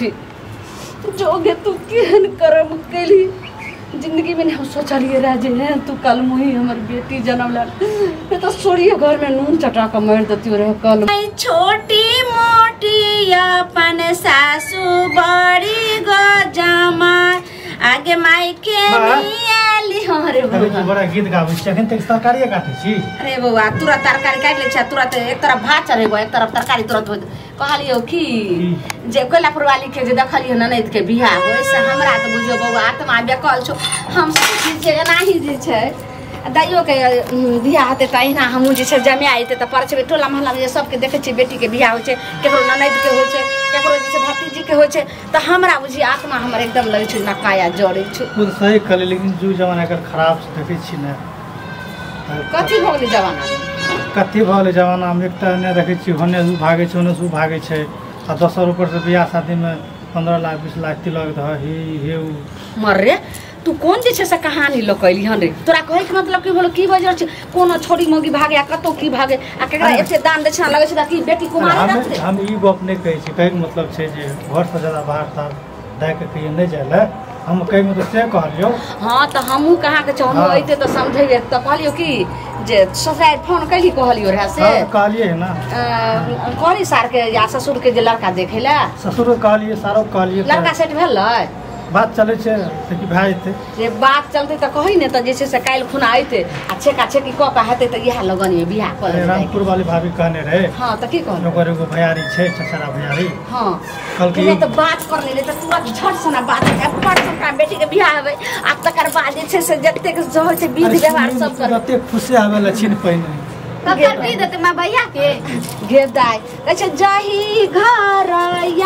छी जोगे तू केहन कर्म केली जिंदगी में हम सोचलिए रह जे हैं तू कल मुही हमर बेटी जन्म ले मैं तो सोड़िए घर में नून चटा के मार देती रहे कल छोटी मोटी अपन सासू बड़ी गो जमा आगे माई के नियाली हरे बौआ बड़ा गीत गाबै छी अखन तक तरकारी काटै छी। अरे बौआ तुरंत तरकारी काटि लै छी तुरंत एक तरफ भात चढ़ेबो एक तरफ तरकारी तुरंत हो। कहलियो कि जे कोयलापुर वाली के जे देखलियो ननद के बियाह होय से हमरा त बुझियो बौआ आत्मा बेकल छौ। हम सब चीज जे एनाही जे छै दाइयो के बियाह हेतै त अहिना हमहूँ जे छै जमाय अयतै त परछबै टोला मोहल्ला में जे सबके देखै छियै बेटी के बियाह होइ छै केकरो ननद के होइ छै केकरो जे छै भतीजी के होइ छै त हमरा बुझियो आत्मा हमर एकदम लगै छै नकाया जरै छै। ओ सही कहली लेकिन जुग जमाना एकर खराब छै देखै छी ने कथी भऽ गेलै जमाना कथी भऽ गेलै जमाना में एकटा ने देखै छी होने से भागै छै होने से भागै छै आ दोसर ऊपर से बियाह शादी में 15 लाख 20 लाख तिलक धऽ हे हे मर रे तू कौन जे छै से कहानी लऽ कऽ एली हन रे तोरा कहै के मतलब की भेलो की बजल छै कोनो छोरी मौगी भागे आ कतौ की भागे आ केकरा एते दान दक्षिणा लगै छै त की बेटी कुमारी रखतै। हम ई गप नहि कहै छी कहै के मतलब छै जे घर से ज्यादा बाहर तार दए के कहियो नहि जाइ लए हम कहै मतलब से कहलियौ। हाँ त हमहूँ कहाँ के चाहू अइते त समझैए त कहलियौ कि जे ससुरारि फोन कैली कहलियौ रहे से कहलियै है ना कहली सार के या ससुर के जे लड़का देखै लए ससुर के कहलियै सारो के कहलियै लड़का सेट भेलै बात चलै छै से कि भए जेतै जे बात चलतै त कही ने त जे छै से काल्हि खुना अइतै आ छेका छेकी कऽ के हेतै त इएह लगन बियाह कऽ लेबै। रामपुर वाली भाभी कहने रहे। हाँ त की कहने ओकर एगो भैयारी छै चचरा भैयारी। हाँ कहलकै त बात करने रहे त तुरंत झट सना बात पर सबका बेटी के बियाह हेबै आ तकर बाद जे छै से जतेक होइ छै विधि व्यवहार सब करबै जतेक खुशी आबै ला छिन पहिने तकर की देतै मां भैया के गे दाइ कहै छै जही घर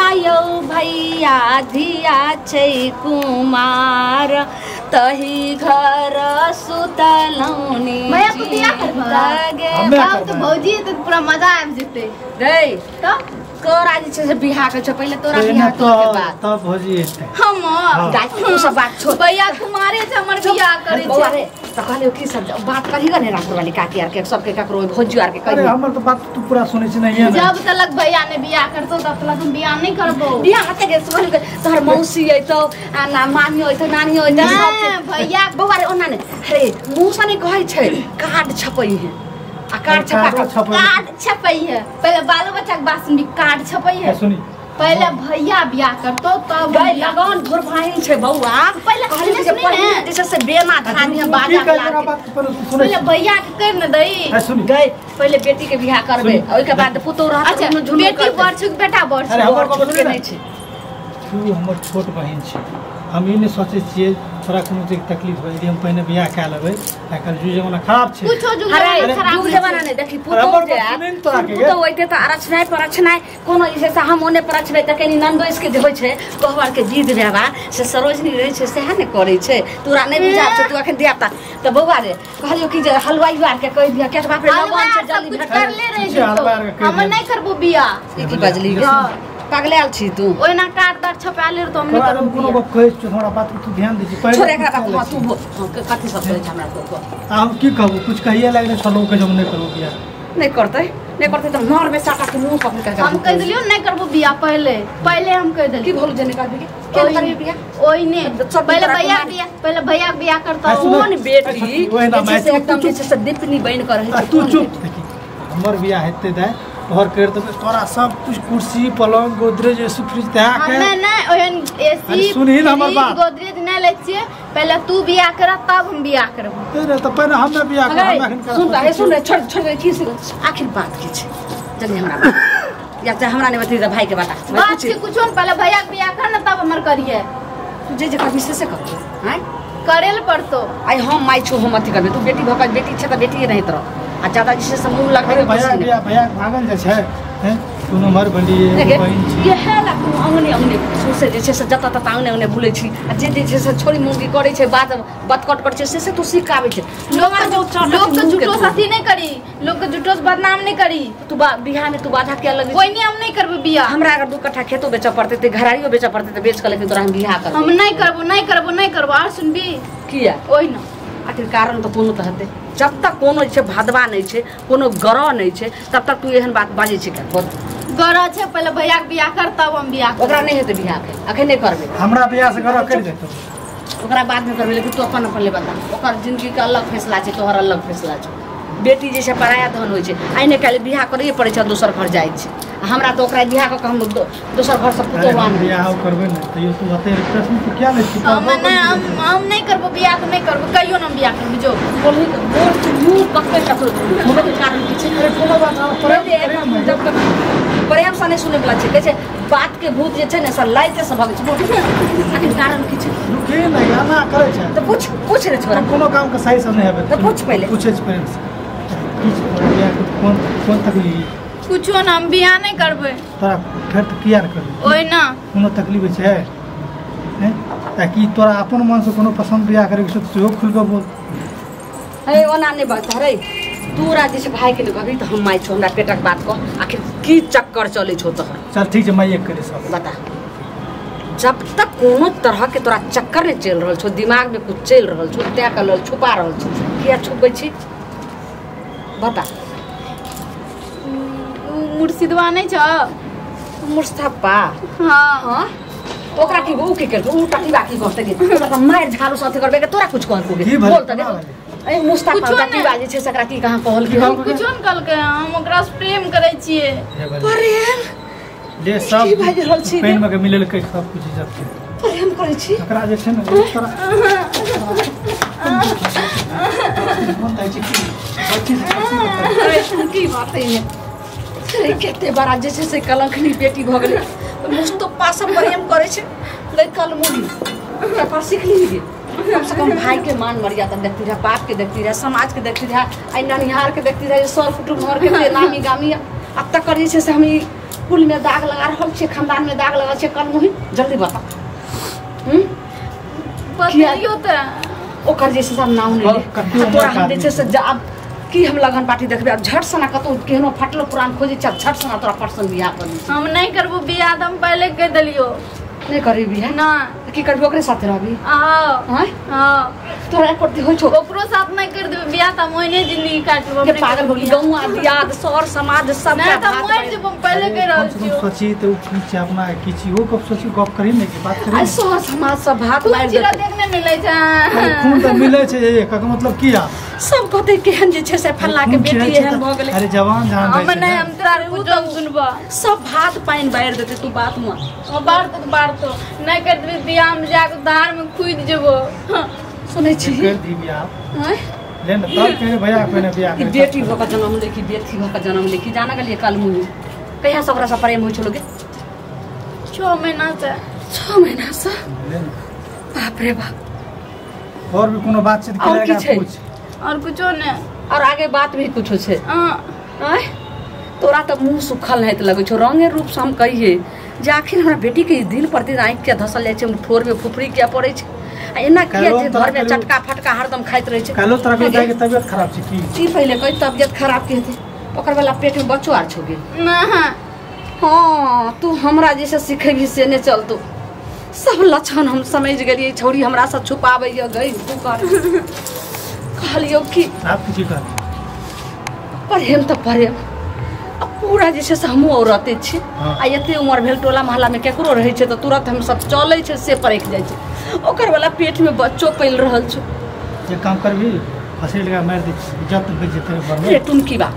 आयो भैया धिया छै कुमार तही घर सुतलौनी भैया तू बियाह करबह तब त भौजी त पूरा मजा आबि जेतै दै त तोरा जे छै से बियाह के छै पहिले तोरा बियाह के बाद तब भौजी एतै हम दाइ ओ सब बात छोड़ भैया कुमारे छै हमर बियाह करै छै बौआ रे त कहलियौ की सब बात करी ग ने रामपुर वाली काकी आर के सबके ककरो भौजी आर के अरे कहियो हमर त बात तू पूरा सुनै छी नहीं है जब तलक भैया ने बियाह करतौ तब तलक हम बियाह नहीं करबो बियाह हते के सुन के तोहर मौसी अइतौ आ ना मामी अइतौ नानी अइतौ सब भैया बौआ रे ओना ने अरे मुँह से नहीं कहै छै कार्ड छपै है आ कार्ड छपा के कार्ड छपै है पहिले बालो बच्चा के बात सुनबी कार्ड छपै है सुनी पहिले भैया बियाह करतौ तब गई लगन भोरभाइन छै बौआ पहिले कहली जे पहिले जे छै से बेना धानी हम बाजा पहिले भैया के कर न दई सुनी गई पहिले बेटी के बियाह करबै ओइ के बाद पुतोह रहत अच्छा बेटी बड़ छै बेटा बड़ छै हमर छोट के नहीं छै तू हमर छोट बहिन छै हम ई नहि सोचै छियै तोरा कोनो चीज तकलीफ होइ यदि हम पहिने बियाह कए लेबै आइ काल्हि जुग जमाना खराब छै कुछो जुग जमाना खराब जुग जमाना नहि देखी पुतोह जे पुतोह अइतै त अरछनाइ परछनाइ कोनो जे छै से हम ओने परछबै त कनी ननदोस के जे होइ छै कोहबर के विध व्यवहार से सरोजनी रहै छै सएह ने करै छै तोरा नहि बुझाब छै तू अखन धिया पुता त बौआ रे कहलियौ कि जे हलवाई आर के कहि दिअ किया बाप रे लगन छै जल्दी सब कुछ कर ले रहे हम नहि करबो बियाह ई की बजली पगलायल छी तू ओहिना कार्ड तार छपा ले तो हम नहि करबो कोनो गप कहै छी हमरा बात के तू ध्यान दै छी छोड़ एकरा बात तू कथी सब कहै छै हमरा तो आ हम की कहबो कुछ कहिए लागले छलो के हम नहि करबो बियाह नहि करतै नहि करतै त नर में साटा के मुंह पकड़ के हम कहि देलियो नहि करबो बियाह पहिले पहिले हम कहि देलियो की भोल जे नहि करबी के करबी बियाह ओइने पहिले भैया बियाह पहिले भैया बियाह करतौ कोन बेटी जे से एकदम जे से दीपनी बनि के रहै छै तू चुप देखी हमर बियाह हेतै दाइ तोहर कर देबै तोरा सब कुछ कुर्सी पलंग गोदरेज एसी फ्रिज दए के नहि नहि ओहन एसी सुनही न हमर बात गोदरेज नहि लै छियै पहिले तू बियाह कर तब हम बियाह करबो ए रे त पहिने हम नहि बियाह करब हम एखन सुन त हे सुन छोड़ छोड़ की आखिर बात की छै जल्दी हमरा या चाहे हमरा नहि बतै भाई के बता बात छै कुछो न पहिले भैया के बियाह कर न तब हमर करिए तू जे जे करबी से करबी हैं करे ल पड़तो आई हम माई छो हम अथी करबे तू बेटी भऽ के बेटी छै त बेटी रहैत रह आ ज्यादा जे छै से मुँह लगबै भैया भैया भैया भागल जाइ छै हैं तू नमर बली एगो बहिन छी इएह ला तू अंगने अंगने सौंसे जे छै से जतऽ ततऽ अंगने अंगने बुलै छी आ जे जे छै से छोरी मुंगी करै छै बात बतकट करै छै से तू सीख आबै छै। लोग के झूठो से अथी नहीं करी, लोग के झूठो से बदनाम नहीं करी। तू बियाह में तू बाधा किया लगी? कोई नहीं, हम नहीं करबो बियाह। हमरा अगर 2 कट्ठा खेतो बेचऽ पड़तै ते घरारियो बेचऽ पड़तै ते बेच के लेकिन तोरा हम बियाह करबो। हम नहीं करबो, नहीं करबो, नहीं करबो। और सुनबी किया? ओइ न आखिर कारण तो कोनो तो हेतै। जब तक कोनो जे छै भदवा नहीं छै, कोनो ग्रह नहीं छै, तब तक तू एहन बात बाजै छै। गरह छै पहिले भैया के बियाह कर तब हम बियाह ओकरा नहीं हेतै बियाह के अखन नहीं करबै हमरा बियाह से गरह कर देतौ ओकरा बाद में करबै लेकिन तू अपन अपन ले बता ओकर जिंदगी के अलग फैसला छै तोहर अलग फैसला छै बेटी जैसे पराया धन होइ छै आइ ने काल्हि बियाह करैए पड़ै छै दोसर घर जाइ छै हमरा तऽ ओकरा बियाह कऽ के हम दोसर घर से पुतोहु आनबै बियाह करबै ने तैयो तू अते प्रश्न तू क्या लै छी हम नहीं करबो बियाह नहीं करबो कहियो न बियाह करबो जो बोलही बोल तू मुंह पकड़ ककरो कोनो कारण की छै अरे कोनो बात ना जब तक प्रेम से नहीं सुनै वाला छै कहै छै बात के भूत जे छै ने से लाइते से भगै छै आखिर कारण की छै रुके ने एना करै छै तऽ पूछ पूछ रे छोरा कोनो काम के सही से नहीं हेबै तऽ पूछ पहिले पूछै छै प्रेम से कौन कौन तकलीफ कुछो ना हम बियाह नहीं करबै तोरा फेर तऽ किया ने करबै ओइ ना कोनो तकलीफ छै हैं ताकि तोरा अपन मन से कोनो पसंद बियाह करे के छै सेहो खुल के बोल हे ओना नहीं बात रे तोरा जे छै भाई के कहबी तऽ हम माय छौ हमरा पेटक बात कह आखिर की चक्कर चलै छौ तोहर चल ठीक छै माय एक करे सब बता जब तक कोनो तरह के तोरा चक्कर नहीं चलि रहल छौ दिमाग में कुछ चलि रहल छौ तै के लेल छुपा रहल छौ किया छुपबै छी बता मुर्शिदवा नहीं छ मुर्शिदपा हां हां ओकरा की उ की करतौ उ टटीबा की कहतै गे ओकरा त मारि झाड़ू साथे करबे के तोरा कुछ कहलको गे बोल त गे ए मुस्ताफा टटीबा जे छै सकरा की कहां कहल के कुछो न कहलकै हम ओकरा से प्रेम करै छियै प्रेम ले सब की भए रहल छी प्रेम के मिलल के सब कुछ इज्जत के प्रेम करै छी ओकरा जे छै ने तोरा मन दै छै की बच्ची से की बात है अरे कते बड़ा जे छै से कलंकनी बेटी भऽ गेलै मुस्तफा सब प्रेम करै छै लै कलमुही तकर सिखली गे कम से कम भाई के मान मर्यादा देखती रहे बाप के देखती रहे समाज के देखती रहे आई ननिहार के देखती रहे सर कुटुम्ब घर के नामी गामी आ तकर जे छै से हम ई कुल में दाग लगा रहल छियै खानदान में दाग लगा छियै कलमुही जल्दी बता बतैयो तऽ ओकर जे छै से हम नाम नहि ले तोरा हम जे छै से आब की हम लगन पार्टी देखबै आब झट सना कतौ केहनो फटलो पुरान खोजै छै झट सना तोरा परसन बियाह कर हम नहीं करबो बियाह तऽ हम पहिले कहि देलियो नहीं करबी बियाह ना की करबी ओकरे साथे रहबी हां हां तोरा एक प्रति होइ छौ ओकरो साथ नहीं कर देबे बियाह तऽ हम ओहने जिंदगी काटब के पागल हो गेली गौआ दियाद सर समाज सब नहीं तऽ मरि जेबो हम पहिले कहि रहल छियौ सोची तऽ उ की छै अपना की छी ओ कब सोची गप करी ने की बात करी आ सर समाज सब भात मारि देतै देखने मिलै छै खून तऽ मिलै छै एकर मतलब की आ सब कहतै केहन जे छै से फल्ला के बेटी एहन भऽ गेलै अरे जवान जान हम नहीं हम तोरा कुछो सुनबो सब भात पानि बारि देतै तू बात म बार तो बार तो नहीं कर देबे बियाह में जाके धार में कूद जेबो सुनै छी कर दी बियाह हैं ले न तब के भैया पहिने बियाह ई बेटी भऽ के जन्म लेखी बेटी भऽ के जन्म लेखी जाना गेलियै कलमुही कहिया से ओकरा से प्रेम होइ छलो गे 6 महीना से 6 महीना से बाप रे बाप और भी कोनो बातचीत के पूछ और कुछो ने और आगे बात भी कुछो छै आँय तोरा तऽ मुँह सुखल नहीं लगै छौ रंगे रूप से हम कहिए जे आखिर हमरा बेटी के दिन प्रतिदिन आँखि किया धसल जाइ छै ठोर में फुफरी किया पड़ै छै आ एना किया जे घर में चटका फटका हरदम खाइत रहै छै काल्हो तोरा के दाइ के तबियत खराब छै की की पहिले कहि तबियत खराब के हेतै ओकर वाला पेट में बच्चो आर छौ गे ना हाँ तू हमरा जैसे सिखेबी से नहीं चलतो सब लक्षण हम समझ गेलियै छौड़ी हमरा से छुपाबैया गई तू कर कहलियौ कि आप की कहलियै प्रेम तऽ प्रेम आ पूरा जे छै से हमहूँ औरते छी आ एते उमर भेल टोला मोहल्लामे केकरो रहै छै तऽ तुरंत हम सब चलै छै से परखि जाइ छै ओकर वाला पेट में बच्चो पलि रहल छौ एक काम करबी फसरी लगा मारि दै छी इज्जत बचि जेतै रे टुनकी बा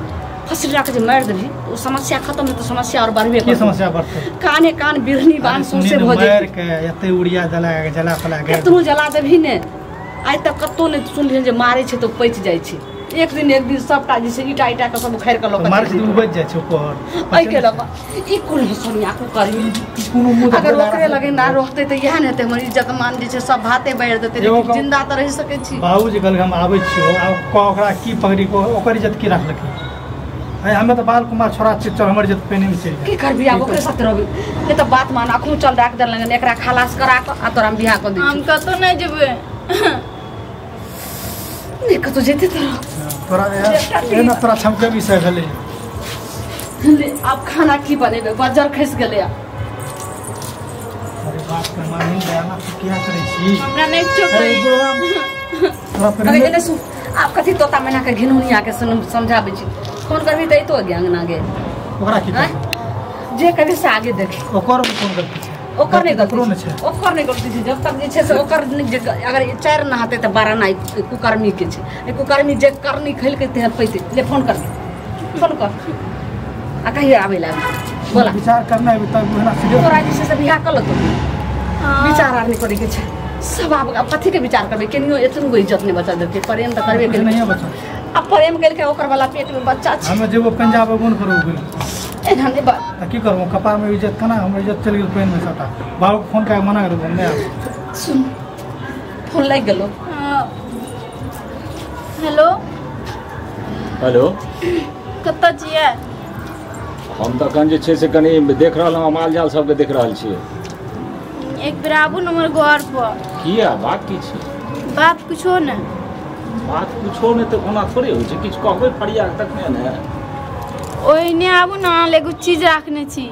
फसरी लगा जे मारि देबही ओ समस्या खत्म हेतै समस्या और बढ़बे की समस्या बढ़तै काने कान बिरहनी बान सौंसे भऽ जेतै मारि के एते उड़िया जला के जला फला के केतनो जला देबही ने आइ तक कतौ नहि सुनलियै जे मारै छै तऽ पचि जाइ छै एक दिन सबटा जे छै ईटा ईटा के सब उखाड़ि के लऽ के मारै छै तऽ उबजि जाइ छै ऊपर एहि के लऽ कऽ ई कोन सोनिया को करही कोनो मुँह अगर ओकरे लगे ना रहतै तऽ इएह ने हेतै हमर इज्जत मान जे छै सब भाते बारि देतै लेकिन जिंदा तऽ रहि सकै छी बाबूजी कहलकै हम आबै छियौ आब ओकरा की पकड़ी ओकर इज्जत की राखलकै अरे हमे तऽ बाल कुमार छोड़ा छियै चल हमर इज्जत पेने में चलि की करबी आब ओकरे साथ रहबी नहि तऽ बात मान अखनो चल राख देलनि एकरा खलास करा कऽ आ तोरा हम बियाह कऽ दै हम कतौ नहि जेबै नहीं कतौ जेतै तोरा तोरा एना तोरा छमके विषय भेलै ले आब खाना की बनेबै बजर खसि गेलै अरे बात के मानी ना तू क्या करै छी हमरा नहि चुप तोरा अरे एने सु आब कथी तोता मैना के घिनौनी आके समझाबै छी फोन करबी तऽ अइतो गे अंगना गे ओकरा की जे कभी से आगे देखी ओकर कोन गलती छै ओकर नहि गलती छै ओकर नहि गलती छै जब तक जे छै से ओकर अगर 4 ना हते त 12 ना कुकर्मी के छै ए कुकर्मी जे करनी खेलके ते पैते ले फोन कर फोन कर आ कहियो आबै ला बोला विचार करना है तब ना सीधे तोरा जे छै से बियाह कर लतो विचार आर नहीं करे के छै सब आब कथी के विचार करबे केनियो एतनो इज्जत नहीं बचा देलके प्रेम त करबे के नहीं बचा आ प्रेम करके ओकर वाला पेट में बच्चा छै हम जेबो पंजाब कोन करू गेल एना नहीं बात त की करबो कपार में इज्जत केना हमर इज्जत चलि गेल पेन में सबटा बाबू के फोन के मना कर देबो नहीं सुन फोन लागि गेलो हेलो हेलो कतऽ छियै हम तऽ अखन जे छै से कनि देख रहल हूँ माल जाल सबके देख रहल छियै एक बेर आबू न हमर घर पर किया बात की छै बात कुछो ने बात कुछो नहि तऽ ओना थोड़े होइ छै किछु कहबै फरिया तखने ने ओहिने आबू न अहाँ लए एगो चीज राखने छी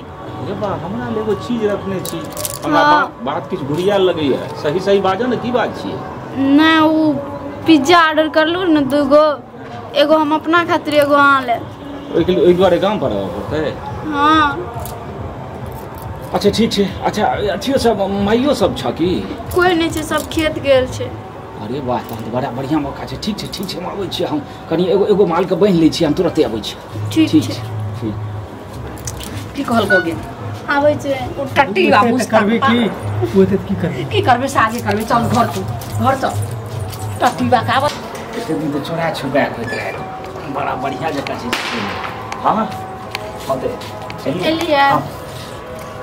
हे बा हमरा लए एगो चीज रखने छी हमरा बात किछु घुरियाल लगैया सही सही बाजऽ ने की बात छियै नहि ओ पिज्जा ऑर्डर करलू ने दूगो एगो हम अपना खातिर एगो अहाँ ले ओहि दुआरे गाम पर आबऽ पड़तै हाँ अच्छा ठीक छै अच्छा अथियो सब माइयो सब छ की कोइ नहि छै सब खेत गेल छै अरे वाह तहन तऽ बड़ा बढ़िआँ मौका छै ठीक छै ठीक छै हम आबै छियै हम कनि एगो एगो मालके बान्हि लै छियै हम तुरते आबै छी ठीक छै ठीक की कहलको गे आबै छै ओ टट्टी बा मुस्ता करबे की ओ तऽ की करबे की करबे से आगे करबे चल घर तू घर चल टट्टी बा का एते दिन तऽ चोरा छुपा के होइत रहै बड़ा बढ़िआँ जकाँ छै हाँ हाँ एलियै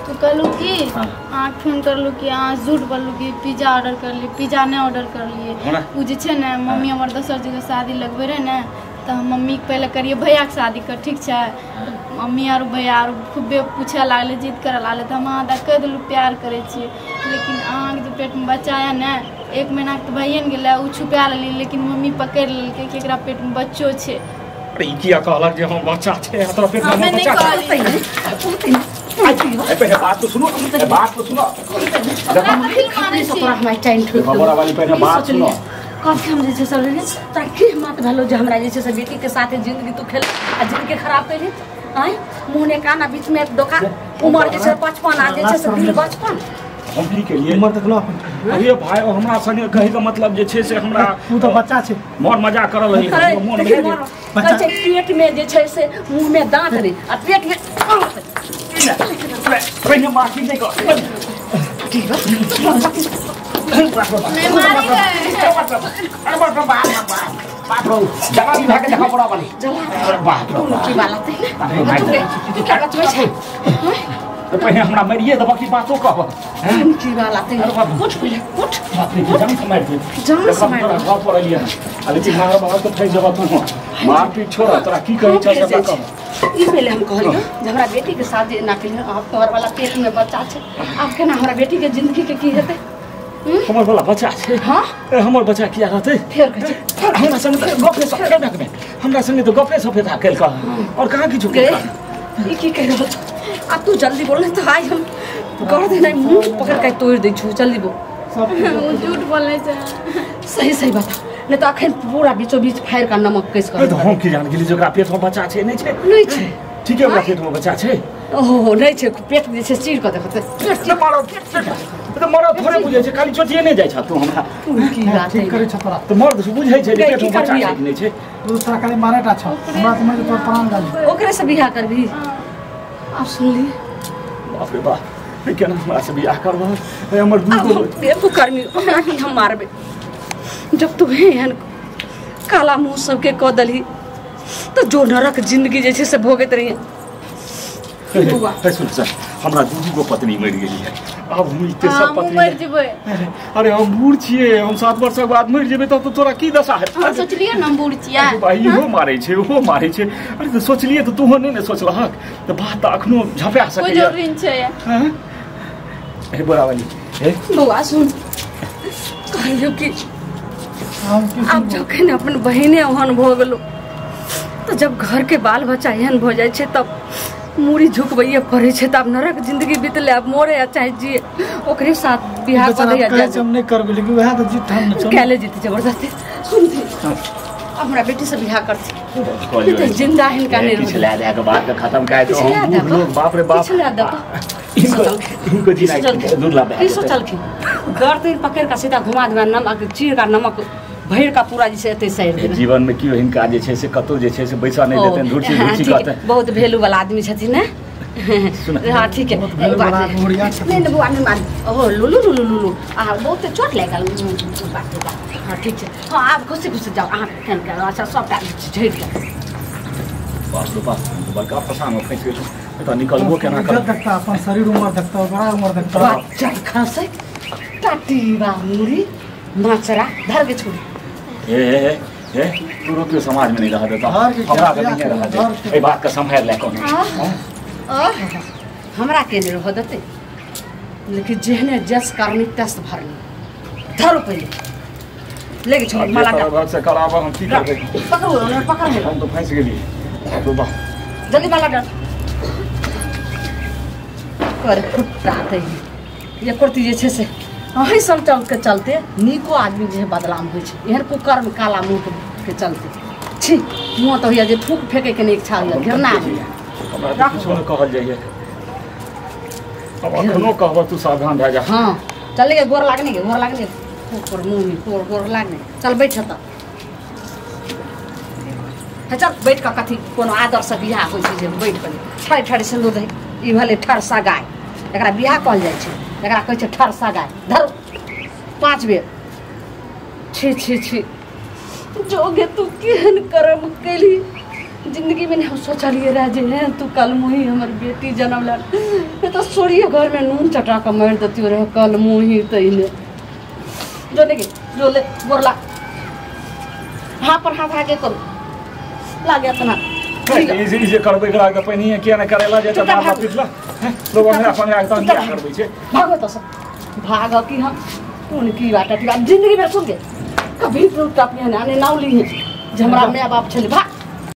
तो कहलू कि अहाँ फोन करलू कि अहाँ झूठ बोललू कि पिज्जा ऑर्डर करलियै पिज्जा नहि ऑर्डर करलियै ओ जे छै ने मम्मी हमर दोसर जगह शादी लगबै रहै ने तऽ हम मम्मीके पहिले करियै भैयाके शादी कर ठीक छै मम्मी आर भैया आर खूबे पूछे लागलै जिद करऽ लागलै तऽ हम अहाँ दऽ कहि देलहुँ प्यार करै छियै लेकिन अहाँके जे पेटमे बच्चा यऽ ने 1 महीनाके तऽ भइए ने गेलै ओ छुपा लेलियै लेकिन मम्मी पकड़ि लेलकै कि एकरा पेटमे बच्चो छै अरे ई किया कहलक जे हम बच्चा छै तोरा पेटमे बच्चा छै पहले बात तो सुनो बात तो सुनो पहले बात सुनो कब हम जे छै से तोरा की मात भेलो जे हमरा जे छै से बेटी के साथे जिंदगी तू खेल आ जिंदगी खराब कैली आँय मुँह ने कान आ बीच में एक डोका उमर जे छै 55 आ जे छै से दिल बचपन हम की केलियै उमर देखलो अपन अरे भाई हमरा संगे कहै के मतलब जे छै से हमरा तू तऽ बच्चा छै मोर मजा करल रही मोन बच्चा पेट में जे छै से मुँह में दांत रे आ पेट में पहले माफी नहीं कर ठीक है नहीं मारी गए बाप रे जला भी भागे देखा पड़ा वाली अरे बाप रे की वाला ते तू क्या बचबै छै तो पहले हमरा मरिए देबऽ की बातो कहब की वाला ते उठ पहिले उठ बाप रे जान से मारि दे जान से मारि तोरा घर पर एलियै आ लेकिन मार बाप तो फैस जबऽ तू मार पीट छोड़ तोरा की कहै छ से कह ई पहिले हम कहलियो जे हमरा बेटी के साथ जे एना केलियै आब तोहर वाला पेट में बच्चा छै आब केना हमरा बेटी के जिंदगी के की हेतै हमर वाला बच्चा छै हां हमर बच्चा किया रहतै फेर कहै छै हमरा संगे तऽ गपे सप हमरा संगे तऽ गपे सप था केलक और कहाँ किछु केलक ई की कहि रहल छौ आ तू जल्दी बोल तऽ आइ हम कर देना मुँह पकड़ के तोड़ि दै छौ जल्दी बोल ओ झूठ बोलै छै सही सही बता नहीं तऽ अखन पूरा बीचो बीच फाड़ि कऽ नमक कसि कऽ तऽ हम की जान गेली जे ओकरा पेट में बच्चा छै नहि छै नहि छै ठीक है ओकरा पेट में बच्चा छै ओहो नहि छै पेट जे छै चीर कऽ देखतै पेट मारो तऽ मरद थोड़े बुझै छै खाली चोटिए नहि जाइ छ तू हमरा की बात ठीक करै छ तोरा तऽ मर्द बुझै छै जे पेट में बच्चा छै कि नहि छै तू तोरा खाली मारेटा छ हमरा समझ तोर प्राण डाली ओकरे से बियाह करबी आब सुनली बाप रे बाप केना हमरा से बियाह करबह हमर दूगो तू कर्मी ओकरा की हम मारबै जब तू एहन काला मुँह सबके कऽ देलही तऽ जो नरक जिंदगी जे छै से भोगैत रहिए सुन सर हमरा दू गो पत्नी मरि गेली है आब हम तेसर पत्नी मरि जेबै अरे हम बूढ़ छियै हम 7 वर्षक बाद मरि जेबै तब तऽ तोरा की दशा हेतै हम सोचलियै ने हम बूढ़ छियै भाई इहो मारै छै ओहो मारै छै अरे तऽ सोचलियै तऽ तूहो नहि ने सोचलहक तऽ बात तऽ अखनो झपा सकैया कोइ जरूरी नहि छै हे बोरा वाली हे बौआ सुन कहलियौ कि आब जखन अपन बहिने ओहन भऽ गेलो तऽ जब घर के बाल बच्चा एहन भऽ जाइ छै तब मूड़ी झुकबैये पड़ै छै तऽ आब नरक जिंदगी बीतले आब मरे आ चाहे जिए ओकरे साथ बियाह कऽ दैया जाय हम नहि करबै लेकिन वएह तऽ जीत ठान छै कैले जीत जबरदस्ती सुनथी अब हमरा बेटी से बियाह करथी तो जिंदा हिनका नहीं किछ ला दे के बात के खत्म काय दो हम लोग बाप रे बाप किछ ला दे इनको जीना दुर्लभ है की सोचलखिन गर्दन पकड़ के सीधा घुमा देबै नमक चीर का नमक भरि का पूरा जे छै एते सैर देबै जीवन में की हिनका जे छै से कतौ जे छै से बैसा नहीं देतन धुरसी धुरसी कहते बहुत वैल्यू वाला आदमी छथिन ने हां ठीक है नहीं नहीं बुआ नहीं मान ओहो लुलु लुलु लुलु आ बहुत चोट लागल बात बात हां ठीक छै हां आब खुशी खुशी जाओ अहाँ केन के अच्छा सबटा झड़ि गेल बाप रे बाप बड़का परेशान हो फंसि गेल त निकलबो केना कर देखता अपन शरीर उम्र देखता बड़ा उम्र देखता बच्चा खसै टाटी बा मुरी माचरा धर के छोड़ी ए ए ए तू रोकियो समाज में नहीं रह देता हमरा के नहीं रह दे ए बात का संभाल ले कोनो हमरा के नहीं रह देते लेकिन जेहने जस करनी तस भरनी धरो पहले लेके छोड़ माला का भाग से कराबा हम की करबे पकड़ो पकड़ ले हम तो फंस गेली बाप रे बाप जल्दी माला डाल कर फुटता ते ये कुर्ती जे छै से अहीं सब चल के चलते नीको आदमी जे बदनाम होइ छै एहन कुकर्म काला मुँह के चलते छी मुँह तऽ होइए जे थूक फेंके के नहि इच्छा होइए घृणा होइए हमरा किछो नहि कहल जाइए अब अखनो कहब तू सावधान भए जा हाँ चल गे गोर लागने गोर लागने गोर मुँह में गोर गोर लागने चल बैठ तऽ चल बैठ कऽ कथी कोनो आदरसँ बियाह होइ छै जे बैठ कऽ ठड़े ठड़े सिन्दूर दही ई भेलै ठरसा गाय एकरा बियाह कहल जाइ छै एकरा कहै छै ठरसा गाय धरू 5 बेर छी छी छी जोगे तू केहन कर्म केली जिंदगी में हम सोचलिए रह जे हैं तू कल मुही हमर बेटी जन्म ले तो सोड़िए घर में नून चटा के मारि देतियो रहे कल मुही तैने जो ने जो ले गोरला हाथ पर हाथ आगे करू लागे इतना इजी इजी करबै एकरा के पहिने किया ने करेला जे त मार पिटला लोग हमरा अपन आग तन किया करबै छै भागो त सब भागो की हम कोन की बात है जिंदगी में सुन के कभी टूट अपने ने नाव ली है जे हमरा my बाप छले भाग